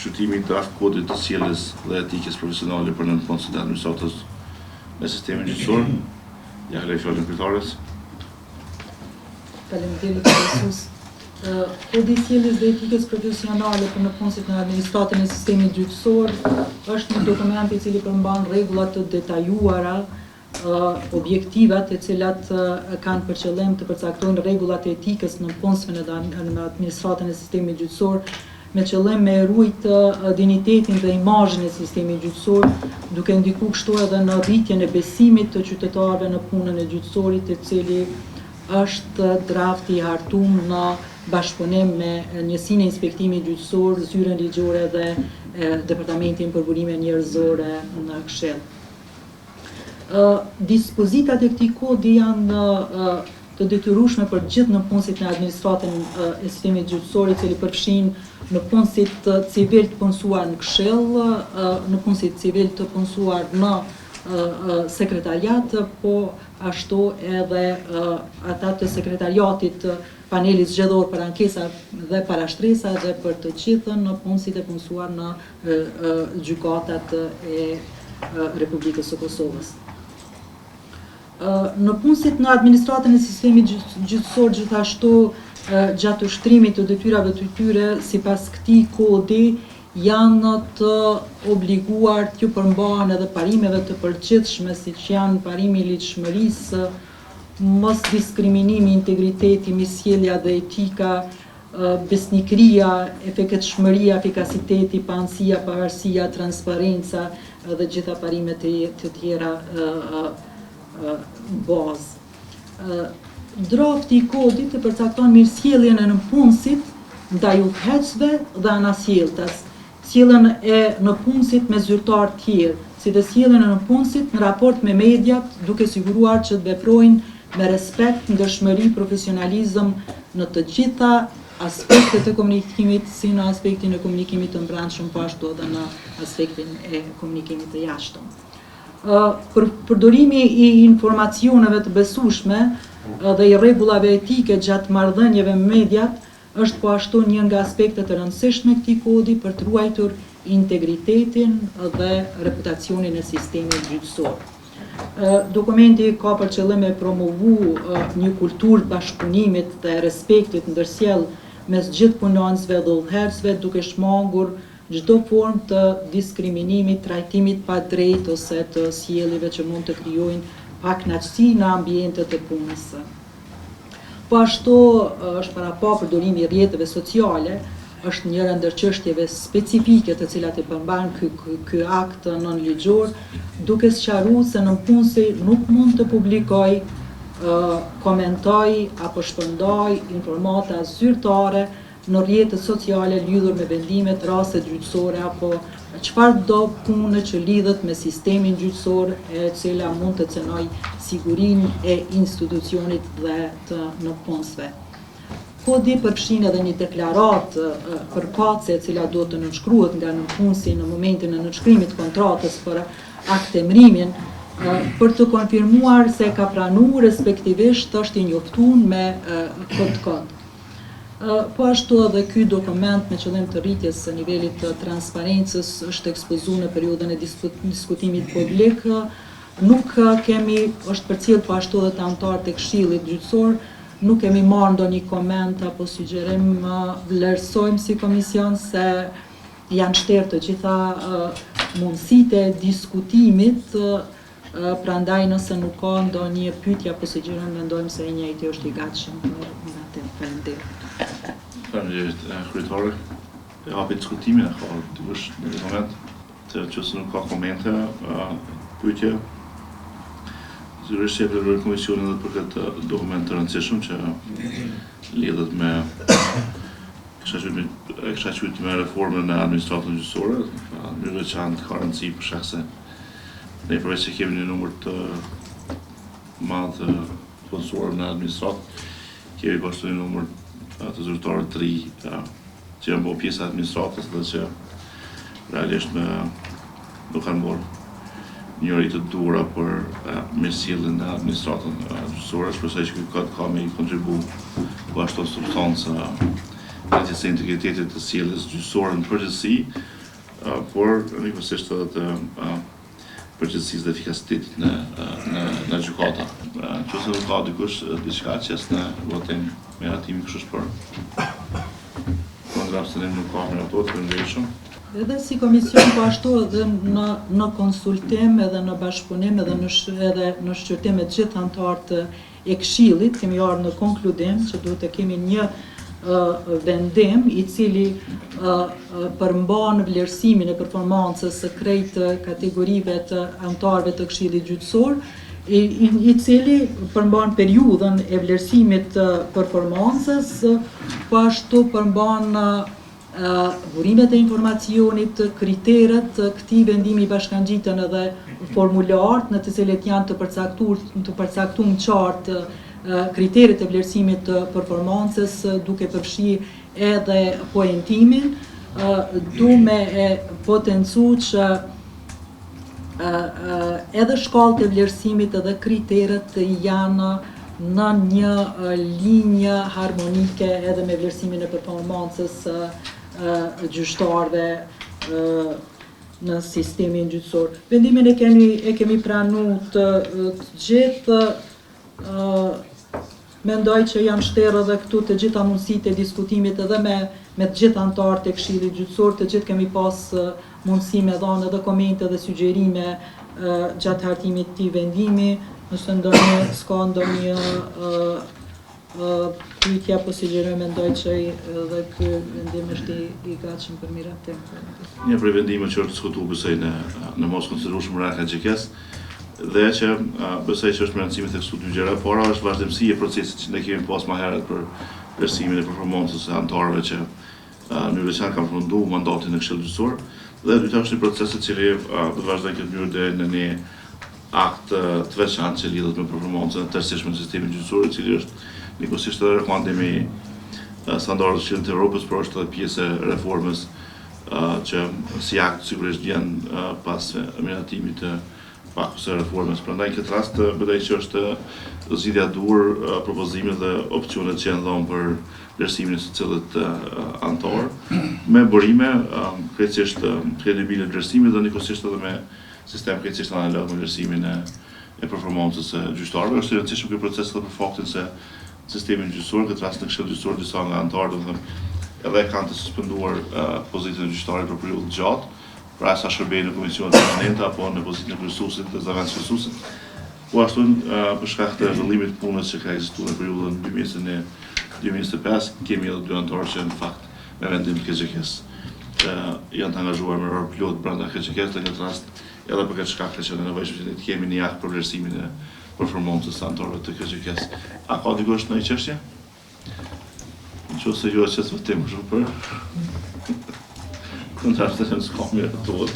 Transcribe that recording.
Shqyrtimi i draft kodit të sjelljes dhe etikës profesionale për nëpunësit e administratës në sistemin gjyqësor. Ja kaloj fjalën kryetares. Faleminderit kryesues. Kodi i sjelljes dhe etikës profesionale për nëpunësit në administratën e sistemit gjyqësor është një dokument i cili përmban rregulla të detajuara objektivat të cilat kanë për qëllim të përcaktojnë rregullat e etikës nëpunësve në administratën e sistemit gjyqësor, me qëllim me rujt dinjitetin dhe imazhin e sistemit gjyqësor, duke ndiku kështu edhe në rritjen e besimit të qytetarëve në punën e gjyqësorit, i cili është draft i hartum në bashkëpunim me Njësinë e Inspektimit Gjyqësor, Zyrën Ligjore dhe Departamentin për Burime Njerëzore në Këshill. Dispozitat e këtij kodi janë të detyrueshme për gjithë nëpunësit në administratën e sistemit gjyqësor, i cili përfshin nëpunësit civil të punësuar në Këshill, nëpunësit civil të punësuar në sekretariat, po ashtu edhe ata të sekretariatit panelit zgjedhor për ankesa dhe parashtresa dhe për të gjithë nëpunësit e punësuar në gjykatat e Republikës së Kosovës. Nëpunësit në administratën e sistemit gjyqësor gjithashtu gjatë ushtrimit të detyrave të tyre sipas këtij kodi janë të obliguar t'ju përmbahen edhe parimeve të përgjithshme siç janë parimi i ligjshmërisë, mosdiskriminimi, integriteti, mirësjellja dhe etika, besnikëria, efektshmëria, efikasiteti, paanësia, pavarësia, transparenca dhe gjitha parimet të tjera bazë. Drafti i kodit e përcakton mirësjelljen e nëpunësit ndaj udhëheqësve dhe anasjelltas, sjelljen e nëpunësit me zyrtarë tjerë, si dhe sjelljen e nëpunësit në raport me mediat, duke siguruar që të veprojnë me respekt, ndershmëri, profesionalizëm në të gjitha aspektet e komunikimit, si në aspektin e komunikimit të mbrendshëm, po ashtu edhe në aspektin e komunikimit të jashtëm. Për përdorimi i informacioneve të besueshme dhe i rregullave etike gjatë marrëdhënieve me mediat Është po ashtu një nga aspektet e rëndësishme këtij kodi për të ruajtur integritetin dhe reputacionin e sistemit gjyqësor. Dokumenti ka për qëllim me promovu një kulturë të bashkëpunimit dhe respektit ndërsjellë mes gjithë punonjësve dhe udhëheqësve duke shmangur çdo formë të diskriminimit, trajtimit padrejtë ose të sjelljeve që mund të krijojnë pakënaqësi në ambientet e punës. Po ashtu është parapa përdorimi i rrjeteve sociale, është njëra ndër çështjeve specifike të cilat i përmban ky ky akt nënligjor, duke sqaruar se nëpunësi nuk mund të publikojë, komentojë apo shpërndajë informata zyrtare në rrjetet sociale lidhur me vendimet, rastet gjyqësore apo çfarëdo pune që lidhet me sistemin gjyqësor e cila mund të cenojë sigurinë e institucionit dhe të nëpunësve. Kodi përfshin edhe një deklaratë përkatëse e cila duhet të nënshkruhet nga nëpunësi në momentin e nënshkrimit të kontratës për aktemrimin, për të konfirmuar se ka pranuar respektivisht është i njoftuar me këtë kod. Po ashtu edhe ky dokument me qëllim të rritjes së nivelit të transparencës është ekspozuar në periudhën e diskutimit publik. Nuk kemi, është përcjellë po ashtu edhe te anëtarët e Këshillit Gjyqësor, nuk kemi marrë ndonjë koment apo sugjerim, vlerësojmë si komision se janë shterë të gjitha mundësitë e diskutimit Prandaj nëse nuk ka ndonjë pyetje apo sugjerim mendojmë se i njëjti është i gatshëm për miratim. Faleminderit. Faleminderit kryetare. E hapi diskutimin, a ka dikush ndonjë koment? Në qoftë se nuk ka komente, pyetje. Sigurisht që e falënderoj komisionin edhe për këtë dokument të rëndësishëm që lidhet me kisha quajt e kisha quajt me reformën e administratën gjyqësore, në mënyrë veçantë ka rëndësi për shkak se Ne përveç se kemi një numër të madh të punësuar në administratë, kemi po ashtu një numër të zyrtarëve të ri që janë bërë pjesë e administratës dhe që realisht me nuk kanë marrë njohuri të duhura për mirësjelljen në administratën gjyqësore. Shpresoj që ky kod ka me i kontribu po ashtu substancë rritjes së integritetit të sjelljes gjyqësore në përgjithësi. por njëkohësisht edhe të përgjegjësisë dhe efikasitetit në në në gjykata. Në qoftë se nuk ka dikush diçka qes në votim miratimi kush është për. Kundër abstenim nuk ka miratohet, faleminderit shumë. Edhe si komision po ashtu edhe në në konsultim edhe në bashkëpunim edhe në edhe në shqyrtim me të gjithë anëtarët e Këshillit kemi ardhur në konkludim që duhet të kemi një vendim i cili përmban vlerësimin e performancës së krejt kategorive të anëtarëve të Këshillit Gjyqësor, i, i, i cili përmban periudhën e vlerësimit të performancës, po ashtu përmban burimet e informacionit, kriteret, këtij vendimi i bashkangjiten edhe formularët në të cilët janë të përcaktuar të përcaktuar qartë kriteret e vlerësimit të performancës, duke përfshi edhe poentimin, du me e potencu që edhe shkallët e vlerësimit edhe kriteret janë në një linjë harmonike edhe me vlerësimin e performancës së gjyqtarëve në sistemin gjyqësor. Vendimin e kemi e kemi pranu të, të gjithë Mendoj që janë shterë edhe këtu të gjitha mundësitë e diskutimit edhe me me të gjithë anëtarët e Këshillit Gjyqësor, të gjithë kemi pas mundësi me dhanë edhe komente dhe sugjerime gjatë hartimit të këtij vendimi, nëse ndonjë s'ka ndonjë pyetje apo sugjerim mendoj që edhe ky vendim është i, i gatshëm për miratim. Një prej vendimeve që është diskutuar besoj në në masë të konsiderueshme brenda KGK-së, Dhe që besoj që është me rëndësi me theksu dy gjëra. E para është vazhdimësi e procesit që ne kemi pas ma herët për vlerësimin e performancës së anëtarëve që në mënyrë veçantë kanë përfundu mandatin në Këshill Gjyqësor. Dhe e dyta është një proces i cili do të vazhdojë në këtë mënyrë deri në një akt të veçantë që lidhet me performancën e tërësishme në sistemin gjyqësor, i cili është njëkohësisht edhe rekomandim i standardit të Këshillit të Evropës, por është edhe pjesë e reformës që si akt sigurisht vjen pas miratimit të pakos së reformës. Prandaj në këtë rast mendoj që është zgjidhja e duhur propozimi dhe opsionet që janë dhënë për vlerësimin e secilit anëtar me burime krejtësisht kredibile të vlerësimit dhe njëkohësisht edhe me sistem krejtësisht analog me vlerësimin e e performancës së gjyqtarëve. Është i rëndësishëm ky proces edhe për faktin se sistemin gjyqësor, në këtë rast në Këshill Gjyqësor disa nga anëtarët, domethënë, edhe e kanë të suspenduar pozitën e gjyqtarit për periudhë të gjatë, pra sa shërbejnë në komisionet permanente apo në pozitën e kryesuesit dhe zëvendëskryesuesit. Po ashtu për shkak të vëllimit të punës që ka ekzistuar në periudhën 2021-2025, kemi edhe dy anëtarë që në fakt me vendim të KGK-së janë të angazhuar me orar plot brenda KGK-së dhe në këtë rast edhe për këtë shkak ka qenë e nevojshme që ne të kemi një akt për vlerësimin e performancës së anëtarëve të KGK-së. A ka dikush ndonjë çështje? Në qoftë se jo e qes në votim, kush është për? Kundër abstenim s'ka miratohet.